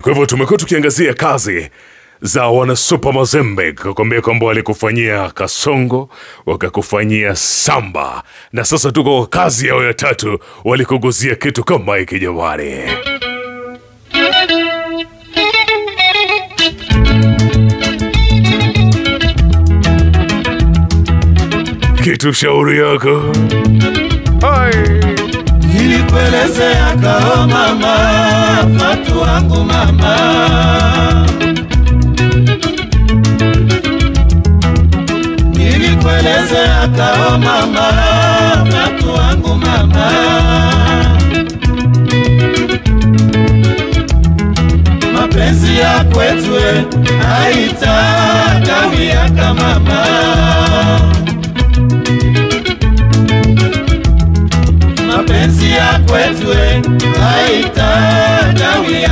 Kwa hivyo tumekuwa tukiangazia kazi za wana Super Mazembe, kukwambia kwamba walikufanyia Kasongo, wakakufanyia Samba, na sasa tuko kwa kazi yao ya tatu, walikuguzia kitu kama hiki jamani. Kitu shauri yako. Hai. Nilikuelezea kao mama, Fatu wangu mama. Nilikuelezea kao mama, Fatu wangu mama. Mapenzi ya kwetu haitakawia kama mama. Mapenzi ya kwetu haitakawia.